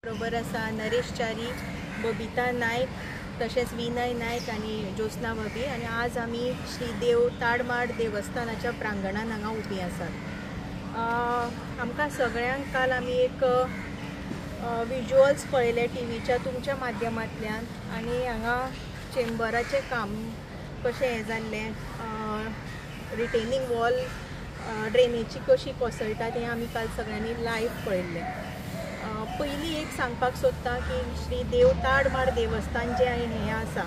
बरोबर आसा नरेश च्यारी, बबिता नायक, तशेंच विनय नायक आनी ज्योत्स्ना भाभी. आनी आज आमी श्री देव ताडमाड देवस्थानाच्या प्रांगणान हांगा उबी आसात. आमकां सगळ्यांक काल आमी एक विज्युअल्स पळयले टीव्हीच्या तुमच्या माध्यमांतल्यान आनी हांगा चेंबराचें काम कशें हें जाल्लें, रिटेनिंग वॉल ड्रेनेची कशी कोसळटा तें आमी काल सगळ्यांनी लायव्ह पळयल्लें. पयलीं एक सांगपाक सोदता की श्री देव ताडमाड देवस्थान जें हें आसा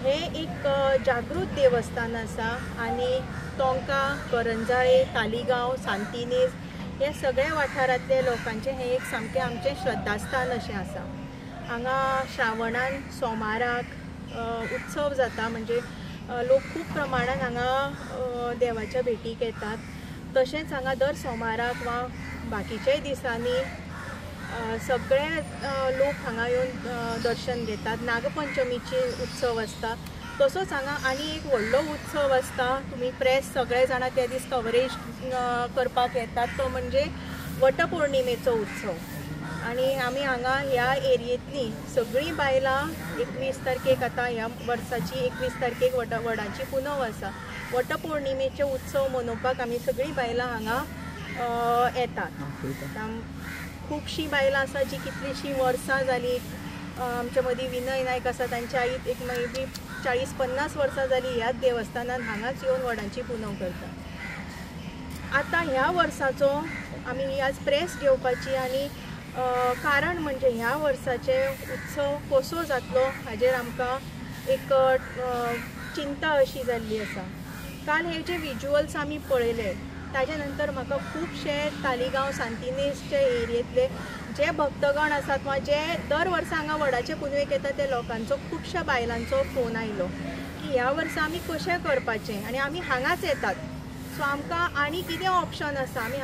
हें एक जागृत देवस्थान आसा आनी तोंका, करंजाळे, तालिगांव, सांतिनेज ह्या सगळ्या वाठारांतल्या लोकांचें हें एक सामकें आमचें श्रद्धास्थान अशें आसा. हांगा श्रावणान सोमाराक उत्सव जाता, म्हणजे लोक खूब प्रमाणान हांगा देवाच्या भेटीक येतात. तशेंच हांगा दर सोमाराक वा बाकीच्याय दिसांनी सगळे लोक हांगा येवन दर्शन घेतात. नागपंचमीचे उत्सव आसता, तसोच हांगा आनी एक व्हडलो उत्सव आसता. तुमी प्रेस सगळे जाणां त्या दीस कवरेज करपाक येतात, तो म्हणजे वटपौर्णिमेचो उत्सव. आनी आमी हांगा ह्या एरियेंतलीं सगळीं बायलां 21 तारखेक, आतां ह्या वर्साची 21 तारखेक वडाची पुनव आसा, वटपौर्णिमेचे उत्सव मनोवपाक आमी सगळीं बायलां हांगा येतात. खुबशीं बायलां आसा जी कितलींशीं वर्सां जालीं, आमच्या मदीं विनय नायक आसा, तांच्या आई एक मे बी 40-50 वर्सां जालीं ह्याच देवस्थानान हांगाच येवन वडांची पुनव करता. आतां ह्या वर्साचो आमी आज प्रेस घेवपाची आनी कारण म्हणजे ह्या वर्साचे उत्सव कसो जातलो हाजेर आमकां एक चिंता अशी जाल्ली आसा. काल हे जे विज्युअल्स आमी पळयले ताजे नंतर म्हाका खुबशे तालिगांव, सांतिनेजचे एरियेंतले जे भक्तगण आसात वा जे दर वर्सा हांगा वडाचे पुनवेक येता त्या लोकांचो, खुबश्या बायलांचो फोन आयलो की ह्या वर्सा आमी कशें करपाचें आनी आमी हांगाच येतात, सो आमकां आनी कितें ऑप्शन आसा, आमी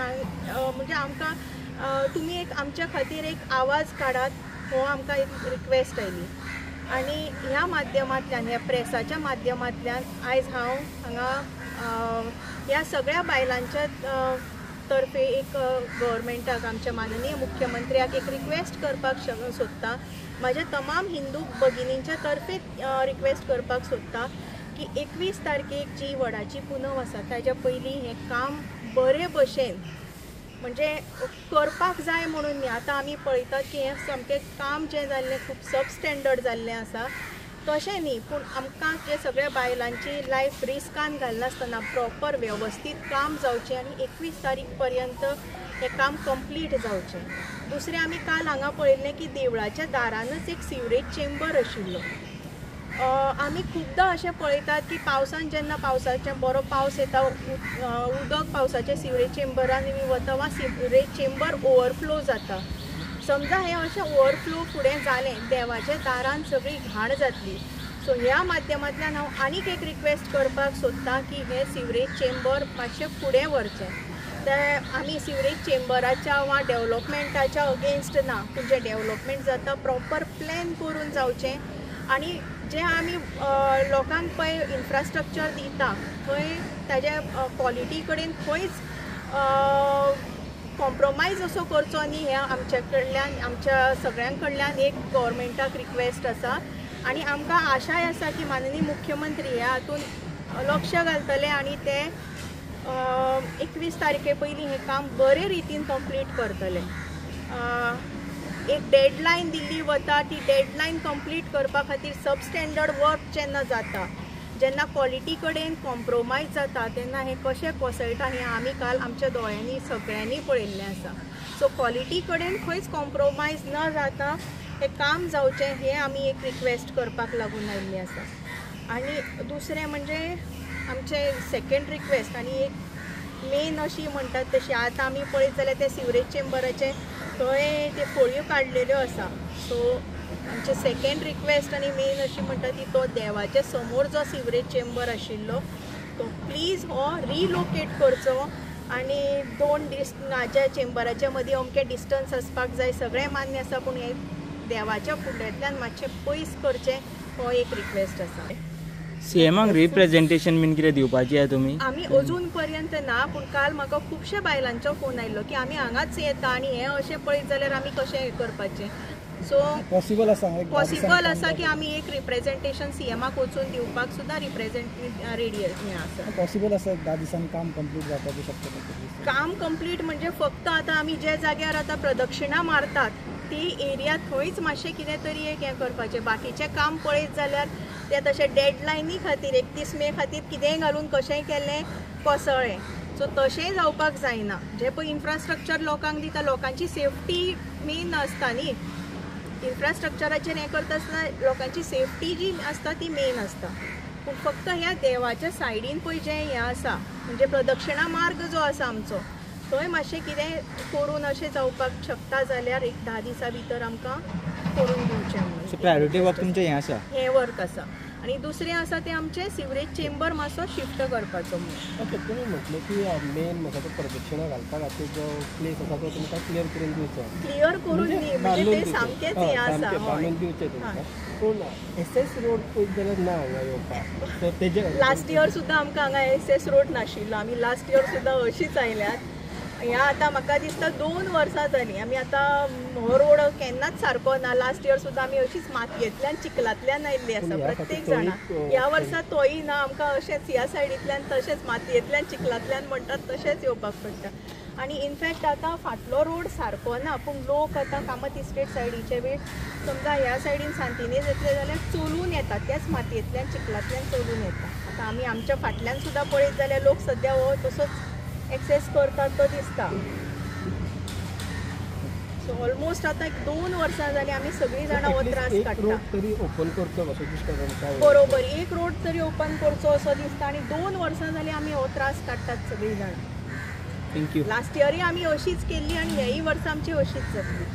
म्हणजे आमकां तुमी एक आमच्या खातीर एक आवाज काडात, हो आमकां एक रिक्वेस्ट आयली. आनी ह्या माध्यमांतल्यान, ह्या प्रेसाच्या माध्यमांतल्यान आयज हांव हांगा ह्या सगळ्या बायलांच्या तर्फे एक गव्हर्मेंटाक, आमच्या माननीय मुख्यमंत्र्याक एक रिक्वेस्ट करपाक सोदता. म्हाज्या तमाम हिंदू भगिनींच्या तर्फे रिक्वेस्ट करपाक सोदता की 21 तारखेक जी वडाची पुनव आसा ताज्या पयलीं हें काम बरे भशेन म्हणजे करपाक जाय म्हणून न्ही. आतां आमी पळयतात की हें सामकें काम जें जाल्लें खूब सब स्टँडर्ड जाल्लें आसा, तशें न्ही, पूण आमकां जे सगळ्या बायलांची लायफ रिस्कान घालनासतना प्रॉपर वेवस्थीत काम जावचें आनी 21 तारीख पर्यंत हें काम कंप्लीट जावचें. दुसरें, आमी काल हांगा पळयल्लें की देवळाच्या दारानच एक सिवरेज चेंबर आशिल्लो. आमी खुबदां अशें पळयतात की पावसान जेन्ना पावसाचें बरो पावस येता, उदक पावसाचें सिवरेज चेंबरान वता वा सिवरेज चेंबर ओवरफ्लो जाता. समजा हें अशें ओवरफ्लो फुडें जालें, देवाच्या दारान सगळी घाण जातली. सो ह्या माध्यमांतल्यान हांव आनीक एक रिक्वेस्ट करपाक सोदतां की हें सिवरेज चेंबर मातशें फुडें व्हरचें. ते आमी सिवरेज चेंबराच्या वा डेवलपमेंटाच्या अगेन्स्ट ना, पूण जें डेवलपमेंट जाता प्रॉपर प्लॅन करून जावचें आनी जें आमी लोकांक पळय इन्फ्रास्ट्रक्चर दिता थंय ताज्या क्वॉलिटी कडेन खंयच कॉम्प्रोमायज असो करचो न्ही, हें आमच्या कडल्यान, आमच्या सगळ्यां कडल्यान एक गव्हर्मेंटाक रिक्वेस्ट आसा. आनी आमकां आशाय आसा की माननीय मुख्यमंत्री ह्या हातून लक्ष घालतले आनी ते 21 तारखे पयलीं हें काम बरे रितीन कंप्लीट करतले. एक डेडलायन दिल्ली वता, ती डेडलायन कंप्लीट करपा खातीर सब स्टँडर्ड वर्क जेन्ना जाता, जेन्ना क्वॉलिटी कडेन कॉम्प्रोमायज जाता, तेन्ना हें कशें कोसळटा हें आमी काल आमच्या दोळ्यांनी सगळ्यांनी पळयल्लें आसा. सो क्वॉलिटी कडेन खंयच कॉम्प्रोमायज न जाता हें काम जावचें हें आमी एक रिक्वेस्ट करपाक लागून आयिल्लें आसा. आनी दुसरें म्हणजे आमचें सेकेंड रिक्वेस्ट आनी एक मेन अशी म्हणटात तशी आतां आमी पळयत जाल्यार त्या सिवरेज चेंबराचें थंय ते फोळयो काडलेल्यो आसा. सो आमचें सेकेंड रिक्वेस्ट आनी मेन अशी म्हणटा ती तो देवाच्या समोर जो सिवरेज चेंबर आशिल्लो तो प्लीज हो रिलोकेट करचो आनी 2 दीस हाच्या चेंबराच्या मदीं अमकें डिस्टन्स आसपाक जाय, सगळें मान्य आसा, पूण हें देवाच्या फुड्यांतल्यान मातशें पयस करचें हो एक रिक्वेस्ट आसा. सीएमाक रिप्रेझेंटेशन बीन कितें दिवपाची आहे तुमी? आमी अजून पर्यंत ना, पूण काल म्हाका खुबशे बायलांचो फोन आयिल्लो की आमी हांगाच येता आनी हें अशें पळयत जाल्यार आमी कशें हें करपाचें. सो पॉसिबल आसा, पॉसिबल आसा की आमी एक रिप्रेझेंटेशन सीएमाक वचून दिवपाक सुद्दां रिप्रेझेंट रेडी हें आसा. पॉसिबल आसा 10 दिसांनी काम कंप्लीट जावपाची शक्यता? काम कंप्लीट म्हणजे फक्त आतां आमी जे जाग्यार आतां प्रदक्षिणा मारतात ती एरिया थंयच मातशें कितें तरी एक हें करपाचें. बाकीचें काम पळयत जाल्यार तें तशें डेडलायनी खातीर 31 मे खातीर कितेंय घालून कशेंय केलें कोसळ्ळें. सो तशेंय जावपाक जायना. जें पळय इन्फ्रास्ट्रक्चर लोकांक दिता, लोकांची सेफ्टी मेन आसता न्ही. इन्फ्रास्ट्रक्चराचेर हें करता आसतना लोकांची सेफ्टी जी आसता ती मेन आसता. पूण फक्त ह्या देवाच्या सायडीन पळय जें हें आसा म्हणजे प्रदक्षिणा मार्ग जो आसा आमचो थंय मातशें कितें करून अशें जावपाक शकता जाल्यार एक 10 दिसां भितर आमकां करून दिवचें म्हणून. सो प्रायोरिटी वर्क तुमचें हें आसा? हें वर्क आसा. आनी दुसरें आसा तें आमचें सिवरेज चेंबर मातसो शिफ्ट करपाचो म्हणून. ओके, तुमी म्हटलें की मेन म्हाका तो प्रदक्षिणा घालपा खातीर जो प्लेस आसा तो तुमकां क्लियर करून दिवचो. क्लियर करून न्ही म्हणजे तें सामकेंच हें आसा, बांदून दिवचें तुमकां. पूण एस एस रोड पळयत जाल्यार ना हांगा येवपाक, सो तेजे लास्ट इयर सुद्दां आमकां हांगा एस एस रोड नाशिल्लो. आमी लास्ट इयर सुद्दां अशीच आयल्यात. ह्या आतां म्हाका दिसता 2 वर्सां जालीं आमी आतां हो रोड केन्नाच सारको ना. लास्ट इयर सुद्दां आमी अशीच मातयेंतल्यान चिखलांतल्यान आयिल्ली आसा प्रत्येक जाणां. ह्या वर्सा तोय ना, आमकां अशेंच ह्या सायडींतल्यान तशेंच मातयेंतल्यान चिखलांतल्यान म्हणटात तशेंच येवपाक पडटा. आनी इनफॅक्ट आतां फाटलो रोड सारको ना, पूण लोक आतां कामत इस्टेट सायडीचे बी समजा ह्या सायडीन सांतिनेज येतले जाल्यार चलून येतात, त्याच मातयेंतल्यान चिखलांतल्यान चलून येता. आतां आमी आमच्या फाटल्यान सुद्दां पळयत जाल्यार लोक सद्या हो तसोच एक्सेस करतात तो दिसता. सो ऑलमोस्ट आतां 2 वर्सां जालीं आमी सगळीं जाणां हो त्रास काडटा. तरी ओपन करचो कसो दिसता? बरोबर, एक रोड तरी ओपन करचो असो दिसता. आनी 2 वर्सां जालीं आमी हो त्रास काडटात सगळीं जाणां. Thank you. Last इयरूय आमी अशीच केल्ली आनी हेय वर्सा आमची अशीच जातली.